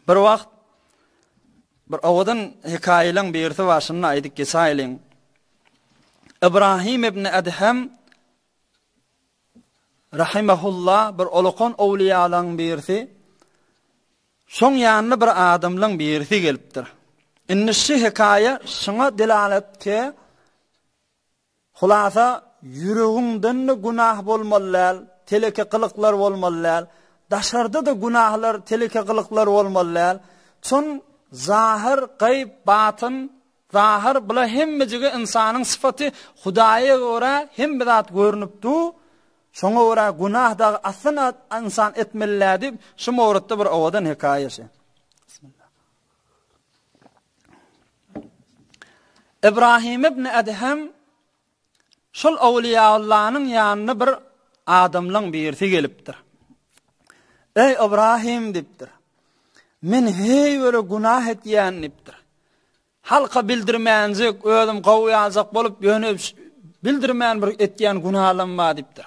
Bir wagt bir owadan hekaýalaň birisi bar, şuny aýdyp geçäýeliň. Ibrahim ibn Edhem rahimehullah bir ulakan owliýalaň birisi. Şoň ýanyna bir adamlaň birisi gelipdir. Indi şu hekaýa şuňa delalet ki, Hulasa, ýüregiňden-de günah bolmaly däl, teleke gylyklar bolmaly däl, daşarda-da günahlar, teleke gylyklar bolmaly däl. Çün zahyr, gaýyp, batyn, zahyr bula hemmejigi ynsanyň sypaty, Hudaýa görä hemme zat görnüp dur, şoňa görä günah dagy aslynda ynsan etmeli däl diýip, şu mowrutda bir owadan hekaýa şu. Bismillah. Ibrahim ibn Edhem şol Awliýaullanyň ýanyna bir adamlaň birisi gelipdir. Eý Ibrahim diýipdir. Men heý böyle günah etýän diýipdir. Halka bildirmänjik özüm gowy ýaljak bolup ýöne bildirmän bir etýän günahlam bar diýipdir.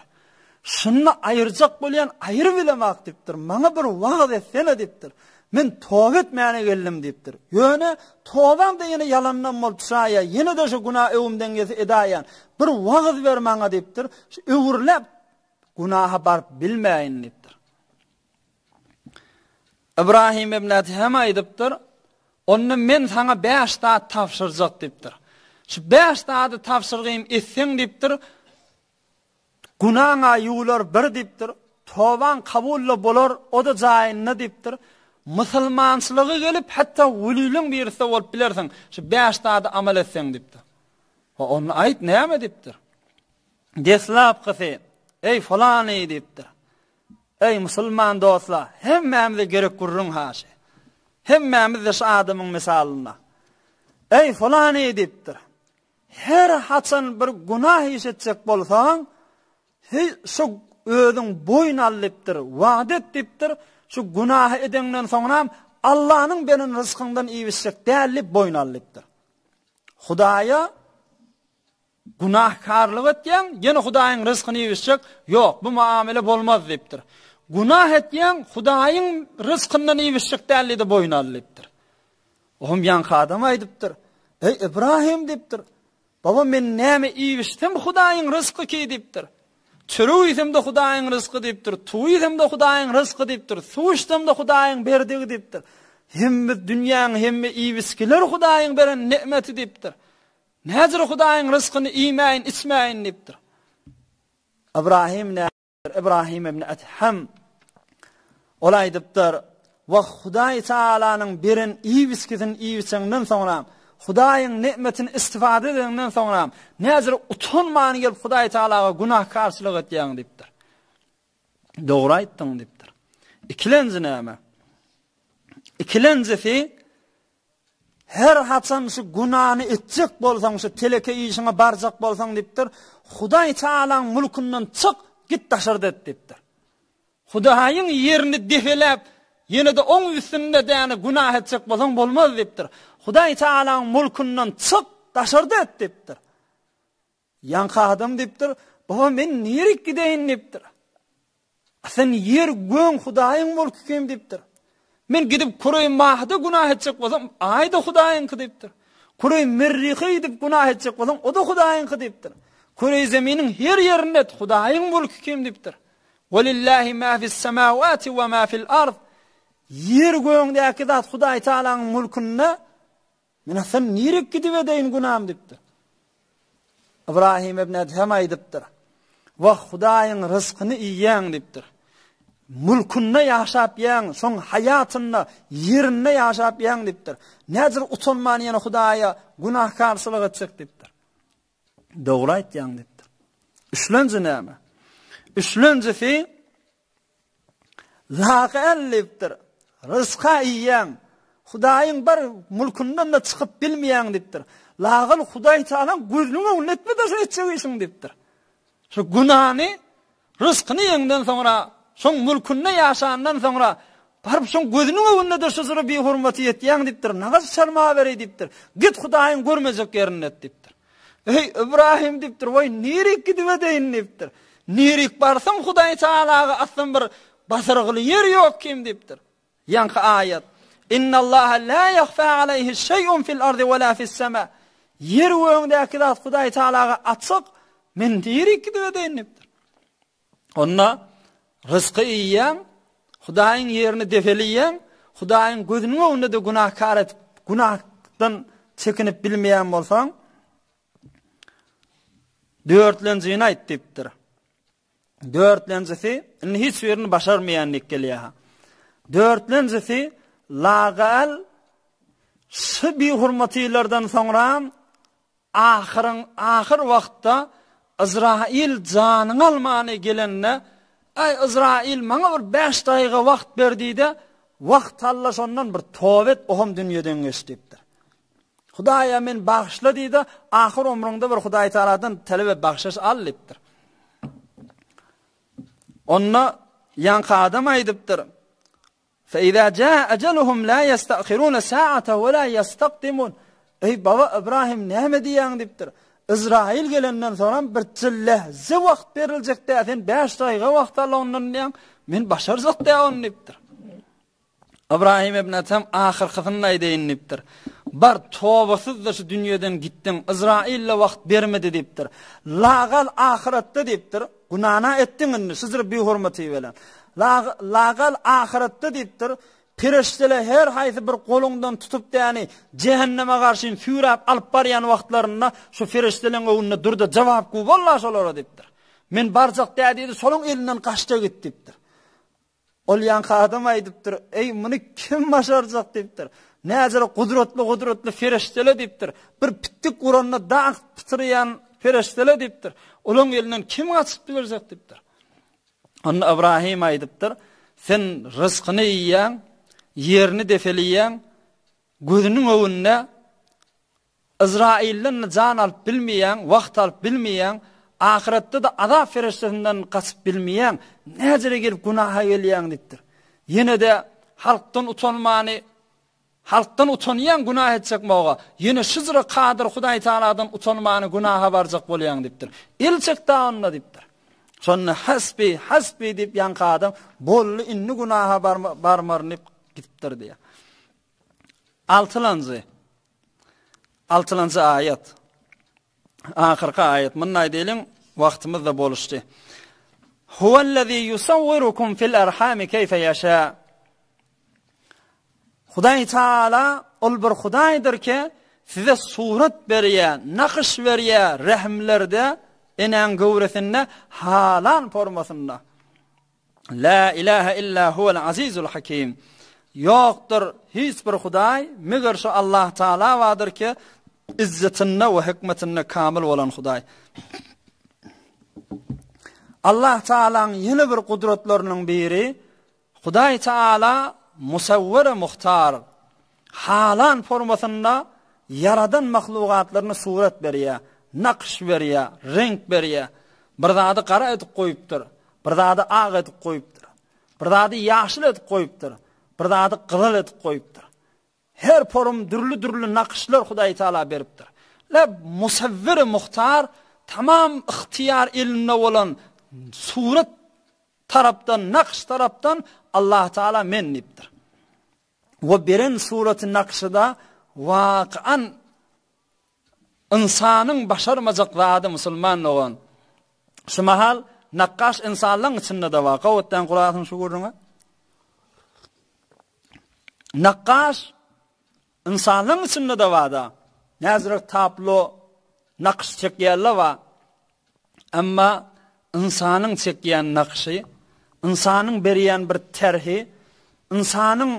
Şuny aýyrjak bolýan aýyrybilemak diýipdir. Maňa bir wagyz etsene diýipdir. Men toba etmäne geldim diýipdir. Ýöne tobam-da ýene ýalandan bolup çykaýýar. Ýene-de şu günä öwümden gelse edäýýän. Bir wagyz ber maňa diýipdir. Şu öwrüläp günaha baryp bilmäýin diýipdir. Ybrahym ibn Edhem aýdypdyr, Onda men saňa bäş zat tabşyrjak diýipdir. Şu bäş zady tabşyrgym etseň diýipdir, Günaň-a ýuwlar bir diýipdir, tobaň kabul-da bolar, o-da jaýynda diýipdir. Musulmançylyga gelip, hatda weliliň birisi-de bolup bilersiň, şu bäş zady amal etseň diýipdir. Ho, onda aýt, näme diýipdir. Deslapkysy, Eý, falany diýipdir. Eý, musulman dostlar, hemmämize gerek gürrüň haşy. Hemmämiz-de şu adamyň mysalynda. Eý, falany diýipdir. Her haçan bir günah iş etjek bolsaň, heý, şu özüň boýun al diýipdir, wada et diýipdir, şu günahy edeňden soňram Allanyň beren ryskyňdan iýip-içjek däl diýip boýun al diýipdir. Hudaýa günahkarlyk etýäň, ýene Hudaýyň ryskyny iýip-içjek, ýok, bu muamele bolmaz diýipdir. Günah etýäň, Hudaýyň rysgyndan iýip-içjek däl diýip boýun al diýipdir. Oňam ýaňky adam aýdypdyr, Eý, Ybrahym diýipdir, baba men näme iýip-içsem Hudaýyň rysky ki diýipdir. Çörek iýsem-de Hudaýyň rysky diýipdir, tuw iýsem-de Hudaýyň rysky diýipdir, suw içsem-de Hudaýyň berdigi diýipdir. Hemme dünýäň hemme iýip-içgileri Hudaýyň beren nemeti diýipdir. Näjür Hudaýyň ryskyny iýmäýin, içmäýin diýipdir. Ybrahym näme? Ibrahim ibn Edhem ol aýdypdyr, Wah, Hudaý Tagalanyň beren iýip-içgisini iýip-içeňden soňra, Hudaýyň ne'metini istifada edeniňden soňra, näzir utanman gelip Hudaý Tagalaga günahkarçylyk etýäň diýipdir. Dogry aýtdyň diýipdir. Ikilenji näme? Ikilenjisi Her haçan şu günäni etjek bolsaň, şu teleke işiňe barjak bolsaň diýipdir, Hudaý Tagalaň mulkundan çyk, git daşarda et diýipdir. Hudaýyň ýerini depeläp, ýene-de oň üstünde däne günah etjek bolsaň bolmaz diýipdir. Hudaý Tagalaň mulkundan çyk, daşarda et diýipdir. Ýaňky adam diýipdir, Baba men nirik gideýin diýipdir. A sen ýer göň Hudaýyň mulky kim diýipdir. Men gidip küreý mahda günah etjek bolsam, aý-da Hudaýyňky diýipdir. Küreý Merrihe gidip günah etjek bolsaň, o-da Hudaýyňky diýipdir. Küreý zeminiň her ýerinde et, Hudaýyň mulky kim diýipdir. Welillahi ma fis semawati we ma fil ard. Ýer göňdäki zat Hudaý Taalanyň mulkunda. Men aslynda nirek gidip edeýin günäm diýipdir. Ybrahym ibn Edhem aýdypdyr. Wah, Hudaýyň ryskyny iýýäň diýipdir. Mulkunda ýaşap ýäň, şoň haýatynda, ýerinde ýaşap ýäň diýipdir. Näjür utanman ýene Hudaýa günahkarçylyk etjek diýipdir. Dogry aýtýaň diýipdir. Üçlenji näme? Üçlenjisi Laka diýipdir. Rysga iýýäň. Hudaýyň bir mulkundan-da çykyp bilmeýäň diýipdir. Lagyl Hudaý Tagalaň gözüniň öňünde etme-de şu etjek işiňi diýipdir. Şu günäni ryskyny iýeňden soňra, şoň mulkunda ýaşandan soňra baryp şoň gözüniň öňünde-de şu jyry bihormaty etýäň diýipdir. Nagyş çalmawereý diýipdir. Git Hudaýyň görmejek ýerinde et diýipdir. Eý, Ybrahym diýipdir, waý, nirik gidip edeýin diýipdir. Nirik barsam Hudaý Tagalaga aslan bir basyrgyly ýer ýok kim diýipdir. Ýaňky aýat. Innallaha la ýahfa aleýhi şeý'un fil ardy we la fis sema. Ýer gögündäki zat Hudaý Tagalaga açyk, men nirik gidip edeýin diýipdir. Onda rysky iýýäň, Hudaýyň ýerini depeleýäň, Hudaýyň gözüniň öňünde-de günäkär edip, günahdan çekinip bilmeýän bolsaň, dörtlenjini aýt diýipdir. Dörtlenjisi, indi hiç birini başarmaýan diýip gelýär. Dörtlenjisi, lagal şu bihurmatylardan soňra ahyryň ahyr wagtda Yzraýyl janyňy almany gelende, Aý, Yzraýyl, maňa bir bäş daýyga wagt ber diý-de, wagt al-da şondan bir toba et, ohm dünýeden geç diýipdir. Hudaýa meni bagyşla diý-de, ahyr ömrüňde bir Hudaý Tagaladan talap et, bagşyş al diýipdir. Onda ýaňky adam aýdypdyr, Fe-izâ jâe ejeluhum lâ yesta'hirûne sâ'ate ve lâ yestakdimun. Eý, baba Ybrahym, näme diýýäň diýipdir. Yzraýyl gelenden soňam bir lehze wagt beriljek däl, sen bäş daýga wagt al ondan diýýäň, men başarjak däl ony diýipdir. Ybrahym ibn Ethem ahyrkysyny aýdaýyn diýipdir. Bar, tobasyz-da şu dünýeden gitdiň, Yzraýyl-da wagt bermedi diýipdir. Lagal ahyretde diýipdir, günana etdiň indi, şujur bihormaty bilen. Lagal ahyretde diýipdir, perişdeler her haýsy bir goluňdan tutup däni jähenneme garşyn süýräp alyp barýan wagtlarynda şu perişdeleň öňünde dur-da jogap gu walla şolara diýipdir. Men barjak dä diýdi, şolaň elinden gaçda git diýipdir. Ol ýaňky adam aýdypdyr, Eý, muny kim başarjak diýipdir. Näzire gudratly-gudratly ferişdeler diýipdir. Bir pitdik uranda dag pytraýan ferişdeler diýipdir. Olaň elinden kim gaçyp biljek diýipdir. Onda Ybrahym aýdypdyr, Sen ryskyny iýýäň, ýerini depeleýäň, gözüniň öňünde Yzraýyldan-da jan alyp bilmeýäň, wagt alyp bilmeýäň, ahyretde-de azap ferişdesinden gaçyp bilmeýäň, näjere gelip günaha gelýäň diýipdir. Ýene-de halkdan utanmany, halkdan utanýaň günah etjek moga, ýene şujra kadyr Hudaý Tagaladan utanmany günaha barjak bolýaň diýipdir. El çek da onda diýipdir. Şonda hasbi, hasbi diýip ýaňky adam boldy indi günaha barmaryn diýip gidipdir diýýär. Altylanjy. Altylanjy aýat. Ahyrky aýat. Muny aýdaýlyň, wagtymyz da boluşdy. Huwellezî yusawwirukum fil erhami keýfe ýeşâ. Hudaý Taala ol bir Hudaýdyr ki, size surat berýär, nakyş berýär rehimlerde, enäň göwresinde halan formasynda. La ilahe illa huwel azizul hakim. Ýokdur hiç bir hudaý, meger şu Allah Taala bardyr ki, izzetinde we hikmetinde kamil bolan hudaý. Allah Taalanyň ýene bir gudratlarynyň biri, Hudaý Taala musawwir muhtar, halan formasynda ýaradan mahlugatlaryna surat berýär, nakyş berýär, reňk berýär. Bir zady gara edip goýupdyr. Bir zady ak edip goýupdyr. Bir zady ýaşyl edip goýupdyr. Bir zady gyzyl edip goýupdyr. Her porum dürli-dürli nakyşlar Hudaý Taala beripdir. Le Musawwir Muhtar tamam ygtyýar elinde bolan surat tarapdan, nakyş tarapdan Allah Taala men diýipdir. We beren suraty nakşyda wakan ynsanyň başarmajak zady musulman dogan. Şu mahal nakgaş ynsanlaň içinde-de bar. Gowutdan gulasyň şu gürrüňe. Nakgaş ynsanlaň içinde-de bar-da. Näzirek tablo nakyş çekýärler bar. Emma ynsanyň çekýän nakşy, ynsanyň berýän bir terhi, ynsanyň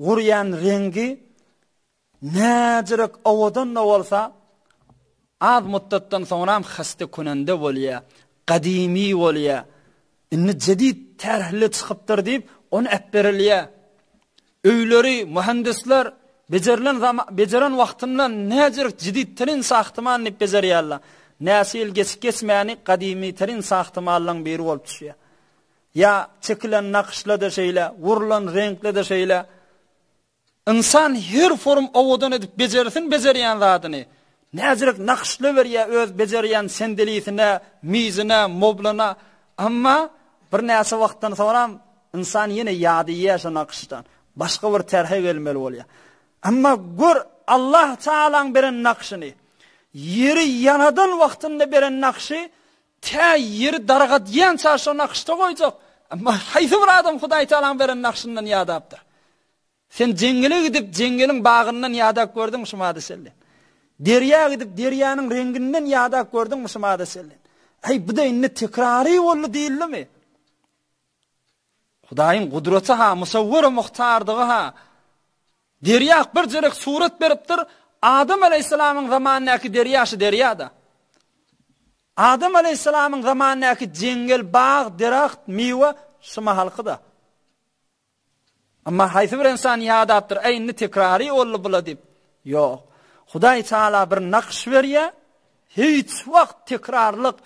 gurýan reňgi näjirek owadan-da bolsa, az mutdatdan soňram haste-künende bolýar, gadymy bolýar. Indi jedid terhli çykypdyr diýip, ony äpberilýär. Öýleri muhendisler bejerilen zama bejeren wagtynda näjirek jedidterin sahtyman diýip bejerýärler. Näçe ýyl geçip geçmäni gadymyterin sahtymanlaň biri bolup düşýär. Ýa çekilen nakyşla-da şeýle, gurlan reňkle-de şeýle. Ynsan her form owadan edip bejersin bejerýän zadyny. Näzirek nakyşlaberýär öz bejerýän sendelisine, mizine, moblyna. Emma birnäçe wagtdan soňram ynsan ýene ýadaýýar şo nakyşdan. Başga bir terhe gelmeli bolýar. Emma gör Allah Tagalaň beren nakşyny. Ýeri ýaradan wagtynda beren nakşy tä ýeri dargadýança şo nakşda goýjak. Emma haýsy bir adam Hudaý Tagalaň beren nakşyndan ýadapdyr? Sen jeňňele gidip, jeňňeliň bagyndan ýadap gördüňmi şu mada çenli? Derýa gidip, derýanyň reňginden ýadap gördüňmi şu mada çenli? Äý, bu-da indi tekrary boldy diýildimi? Hudaýyň gudraty-ha, musawwir-u muhtardygy-ha. Derýa bir jerek surat beripdir, Adam aleýhissalamyň zamanyndaky derýa şu derýa-da. Adam aleýhissalamyň zamanyndaky jeňňel, bag, deragt, miwe şu mahalky-da. Emma haýsy bir ynsan ýadapdyr, Äý, indi tekrary boldy bula diýip. Ýok. Hudaý Tagala bir nakş berýär, hiç wagt tekrarlyk,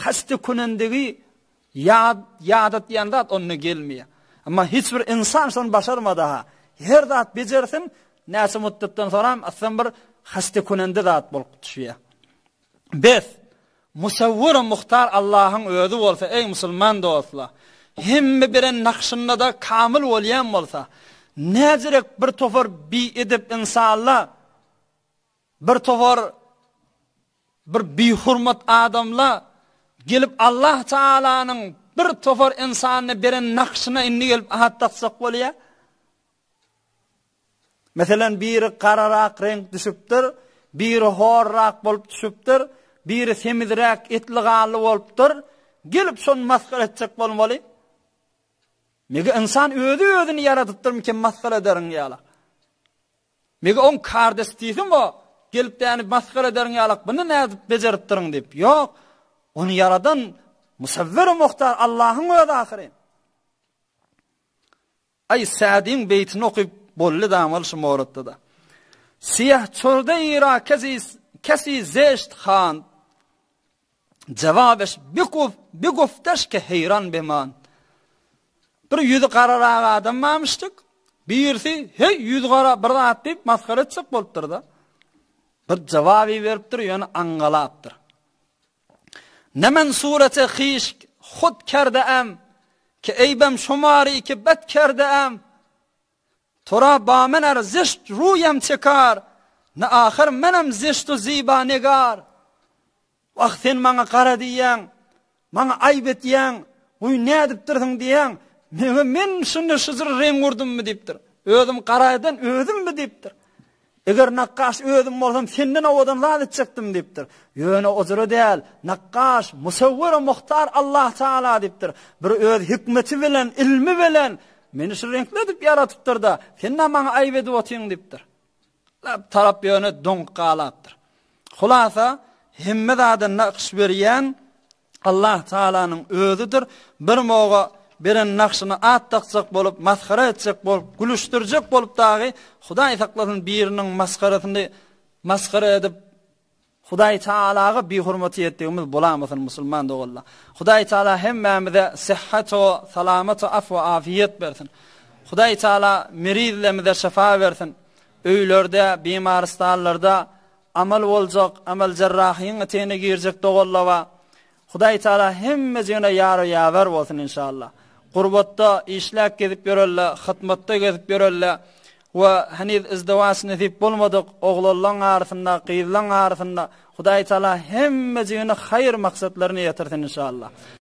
haste künendigi ýat, ýadatýan zat onda gelmeýär. Emma hiç bir ynsan şony başarmady-ha. Her zat bejersin, näçe mutdatdan soram aslam bir haste künende zat bolup düşýär. Bes, Musawwir-u Muhtar Allahyň özi bolsa, eý musulman dostlar, hemme beren nakşynda-da kamyl bolýan bolsa, näzirek bir topar biedep ynsanlar, bir topar bir bihurmat adamlar gelip Allah Taalanyň bir topar ynsanyna beren nakşyna indi gelip at dakjak bolýar? Meselem, biri gararak reňk düşüpdir, biri horrak bolup düşüpdir, biri semizräk, etli-ganly bolupdyr. Gelip şony masgara etjek bolmaly. Mege ynsan özi özüni ýaradypdyrmy kim masgara ederin ýalak. Mege oň kardestisi o, gelip däni masgara ederin ýalak, buny nädip bejeripdiriň diýip. Ýok, ony ýaradan Musawwir-i Muhtar Allahyň özi ahyryn. Aý Sädiň beýtini okyp boldy damal şu moratda-da. Siýah çorde ira kesi kesi zeşt han Jewabeş biguf bigufteş ke heýran beman. Bir ýüzi gararak adam barmyşdyk. Birisi heý ýüzi gara bir zat diýip masgara etjek bolupdyr-da. Bir jogaby beripdir ýöne aňňalapdyr. Ne men surete hyş hud kerdeem, Ki eýbem şumary ki bet kerdeem. Tora ba men er zişt ruýem çekar, Ne ahyr menem zişt u ziba negar. Wah sen maňa gara diýýäň, maňa aýp etýäň, Guý nädipdirsiň diýýäň, meňe men şunda şujur reň urdummy diýipdir. Özüm gara eden özümmi diýipdir. Eger nakgaş özüm bolsam, senden owadan zat etjekdim diýipdir. Ýöne o jüre däl, nakgaş, musawwir-u muhtar Allah Tagala diýipdir. Bir öz hikmeti bilen, ilmi bilen meni şu reňkli edip ýaratypdyr-da, sen näme maňa aýyp edip otyň diýipdir. Lap tarap ýöne doňup galapdyr. Hulasa, hemme zada nakş berýän Allah Tagalanyň özüdir. Bir moga beren nagşyna at dakjak bolup, masgara etjek bolup, gülüşdirjek bolup dagy, Hudaý saklasyn biriniň masgarasyny masgara edip, Hudaý Tagalaga bihurmaty etdigimiz bolamasyn musulman doganlar. Hudaý Tagala hemmämize syhhat-u salamat-u af we afiýet bersin. Hudaý Tagala merizlerimize şyfa bersin. Öýlerde, bimarystanlarda Amal boljak, amal jerrahyň etegine girjek doganlar bar. Hudaý Taala hemmejigine ýar we ýawer bolsun inşallah. Gurbatda işläp gezip ýörenler, hytmatda gezip ýörenler we heniz izdiwaç nesip bolmadyk oglanlaň arasynda, gyzlaň arasynda Hudaý Taala hemmejigini haýyr maksatlaryna ýetirsin inşallah.